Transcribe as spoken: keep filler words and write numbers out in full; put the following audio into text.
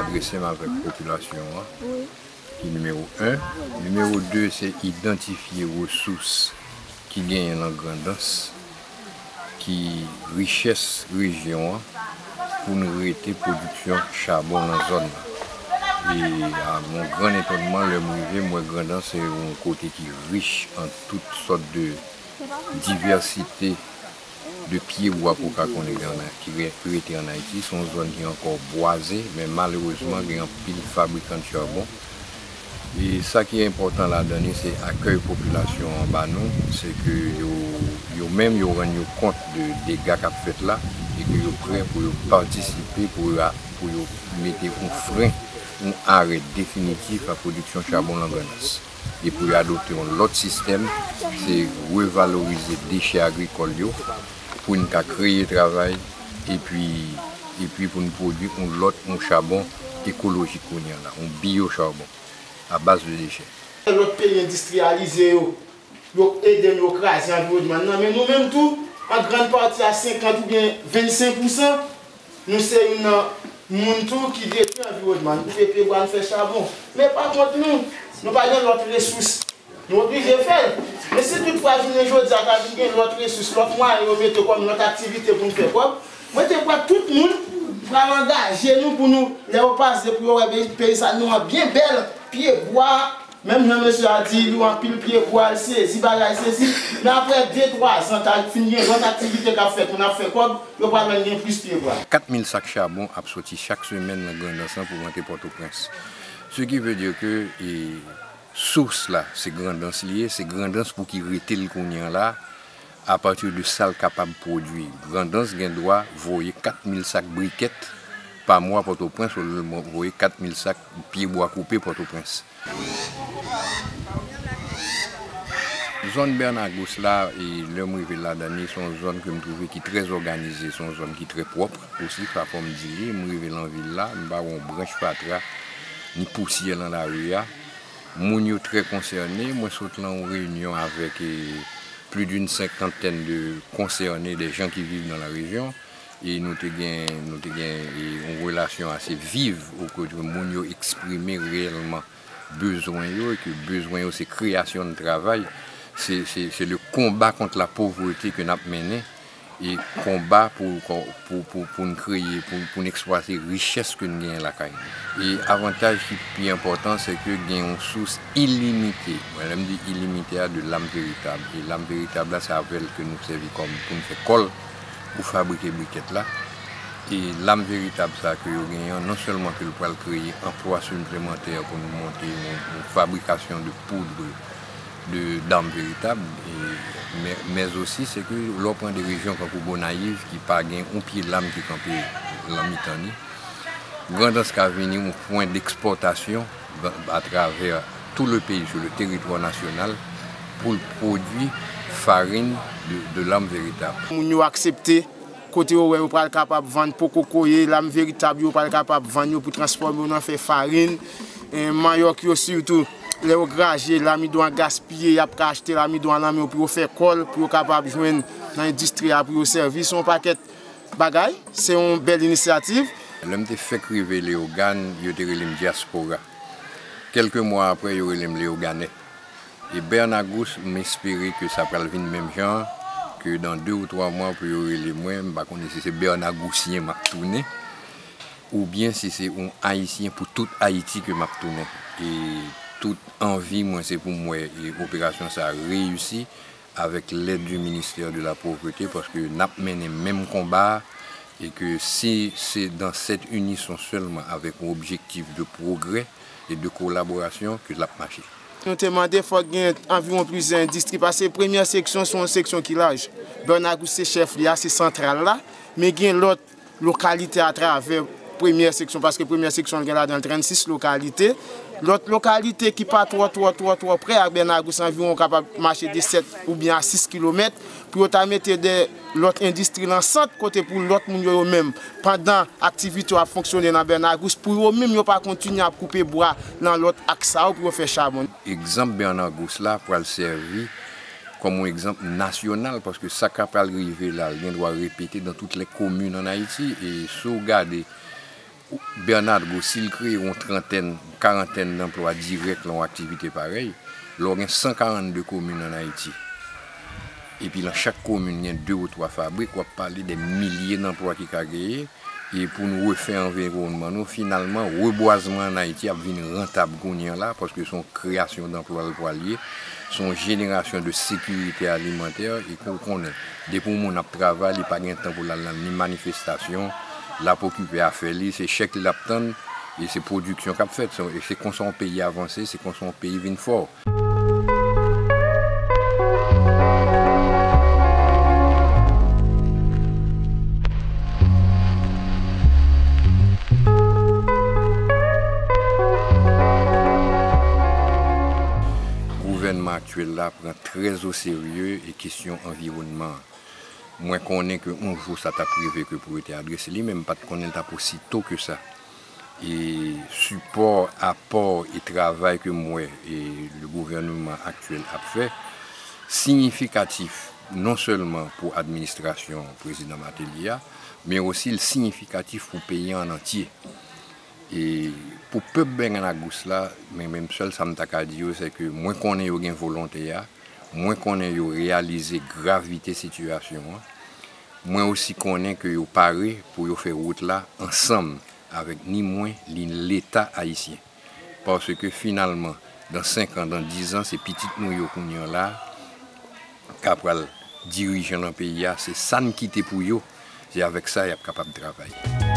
Adrese m avèk popilasyon an, ki nimewo en. Nimewo de, se idantifye resous ki genyen nan Grandans, ki richès rejyon an, pou n rete pwodiksyon chabon nan zòn nan. E a mon gran etònman, lè m rive, m wè Grandans se yon kote ki rich an tout sòt de divèsite de pyebwa pou w ka konnen ki ann Ay-, ki re-, ki rete ann Ayiti. Se yon zòn ki ankò bwaze, men malerezman, gen anpil fabrikan de chabon. E sa ki enpòtan ladan li, se akèy popilasyon an ba nou, se ke yo, yo menm, yo rann yo kont de dega k ap fèt la, e ke yo prè pou yo patisipe, pou yo a-, pou yo mete yon fren, yon arè definitif a pwodiksyon chabon nan Grandans. E pou yo adopte yon lòt sistèm, se revalorize dechè agrikòl yo, pou n ka kreye travay, epi, epi pou n pwodui yon lòt, yon chabon ekolojik kounye a la, yon biyo chabon, a baz de dechè. Lòt peyi endistriyalize yo, yo ede n, yo kraze anviwònman nan, men nou menm tou, an grann pati a senkant oubyen vennsenk pousan, nou se youn nan moun tou ki detwi anviwònman. Nou koupe pyebwa, nou fè chabon. Men pa kont nou, nou pa gen lòt resous. Nou oblije fè l. Men si toutfwa jounen jodi a ta vin gen lòt resous, lòt mwayen yo mete kòm lòt aktivite pou n fè kòb, mwen te kwè tout moun pral angaje nou pou nou, lè yo pase, pou yo wè pe-, peyizàn nou an byen bèl, pyebwa, menm jan mesye a di, li wè anpil pyebwa, l sezi, bagay sezi. Men apre de, twa zan, ta fin gen lòt aktivite k ap fèt, moun ap fè kòb, yo pral wè l gen plis pyebwa. Kat mil sak chabon ap soti chak semèn nan Grandans lan pou rantre Pòtoprens. Ce qui veut dire que, e, sous la, se Grandans li ye, se Grandans pou ki rete l kounye a la, apati de sa l kapab pwodui. Grandans gen dwa voye kat mil sak brikèt pa mwa Pòtoprens, olye l voye kat mil sak pyebwa koupe Pòtoprens. Zòn Bernagous la, e lè m rive ladan li, se yon zòn ke m twouve ki trè òganize, se yon zòn ki trè pwòp osi, sa fò m di li. M rive nan vil la, m pa wè yon branch fatra, ni pousyè nan lari a. Moun yo trè konsène. Mwen sot lan yon reyinyon avèk, e, plus d'une cinquantaine de concernés, des gens qui vivent dans la région. E nou te gen, nou te gen, e, yon relasyon ase viv, kote moun yo eksprime reyèlman bezwen yo, e ke bezwen yo se kreyasyon de travay, se, se, se le combat contre la pauvreté ke n ap mennen, e konba pou, pou, pou, pou n kreye, pou, pou n eksplwate richès ke n genyen lakay nou. E avantaj ki pi enpòtan, se ke gen yon sous ilimite. Bon, lè m di ilimite a, de lam veritab. E lam veritab la, se avè l ke nou sèvi kòm pou n fè kòl pou fabrike brikèt la. E lam veritab sa ke yo genyen an, non sèlman ke l pral kreye anplwa siplemantè pou nou monte yon, yon fabrikasyon de poud de, d'armes véritables, e, men, men osi, se ke lè w pran de rejyon tankou Gonayiv, ki pa gen yon pye lam ki kanpe lan mitan li, Grandans ka vini yon pwen d'ekspòtasyon atravè tout le pays, sur le territoire national, pou l pwodui farin de, de lam veritab. Moun yo aksepte, kote yo wè yo pral kapab vann poko koye, lam veritab yo pral kapab vann yo pou transfòme yo nan fè farin. E, manyòk yo sitou, lè yo graje, lamidon an gaspiye, y ap ka achte lamidon an nan men yo pou yo fè kòl, pou yo kapab jwenn nan endistri a pou yo sèvi. Se yon pakèt bagay, se yon bèl inisyativ. Lè m te fèk rive Leyogàn, yo te rele m dyaspora. Kèlke mwa apre, yo rele m Leyoganè. E Bernagous, m espere ke sa pral vin menm jan, ke dan de ou twa mwa pou yo rele mwen, m pa konnen si se Bernagousyen m ap tounen, oubyen si se yon Ayisyen pou tout Ayiti ke m ap tounen. E tout anvi mwen, se pou m wè, e, operasyon sa a reyisi, avec l'aide du ministère de la Pauvreté, paske n ap mennen menm konba a, e ke si se dans cette unison seulement, avec un objectif de progrès et de collaboration, ke l ap mache. Nou te mande fòk gen anviwon plizyè endistri, paske premyè seksyon se yon seksyon ki laj. Bernagous se chèf li a, se santral la, men gen lòt lokalite atravè premyè seksyon, paske premyè seksyon gen ladan l trannsis lokalite. Lòt lokalite ki pa twò, twò, twò, twò prè ak Bernagous, anviwon kapab mache de sèt oubyen a sis kilomèt, pou yo ta mete de lòt endistri nan sant, kote pou lòt moun yo, yo menm, pandan aktivite yo ap fonksyone nan Bernagous, pou yo menm yo pa kontinye ap koupe bwa nan lòt aks sa yo pou yo fè chabon. Egzanp Bernagous la pral sèvi kòm yon egzanp nasyonal, paske sa k ap pral rive la, l gen dwa repete dans toutes les communes en Haïti. E si w gade Bernard Gros, si l kreye yon trantèn, karantèn danplwa dirèk lan yon aktivite parèy, lè w gen san karannde komin ann Ayiti, epi lan chak komin gen de ou twa fabrik, w ap pale de milye danplwa ki ka genyen. E pou nou refè anviwònman nou, finalman, rebwazman ann Ayiti ap vin rantab kounye a la, paske se yon kreyasyon danplwa l pral ye, se yon jenerasyon de sekirite alimantè, e ke w konnen, depi yon moun ap travay, li pa gen tan pou l al nan ni manifestasyon, l ap okipe afè li, se chèk li l ap tann, e se pwodiksyon k ap fèt. Se, e se konsa yon peyi avanse, se konsa yon peyi vin fò. Gouvènman aktyèl la pran trè o serye e kesyon anviwònman an. Mwen konnen ke yon jou sa t ap rive ke pou yo te adrese li, men m pa t konnen l t ap osi to ke sa. E sipò, apò e travay ke m wè e le gouvènman aktyèl ap fè, siyifikatif non sèlman pou administrasyon prezidan Martelly a, men osi l siyifikatif pou peyi an antye. E pou pèp Bèganagoust la, men menm sèl sa m ta ka di yo, se ke mwen konnen yo gen volonte a, mwen konnen yo reyalize gravite sitiyasyon an, mwen osi konnen ke yo pare pou yo fè wout la ansanm avèk ni mwen, ni Leta ayisyen. Paske finalman, dan senk an, dan diz an, se pitit nou yo kounye a la, ka pral dirijan nan peyi a, se sa n kite pou yo, se avèk sa y ap kapab travay.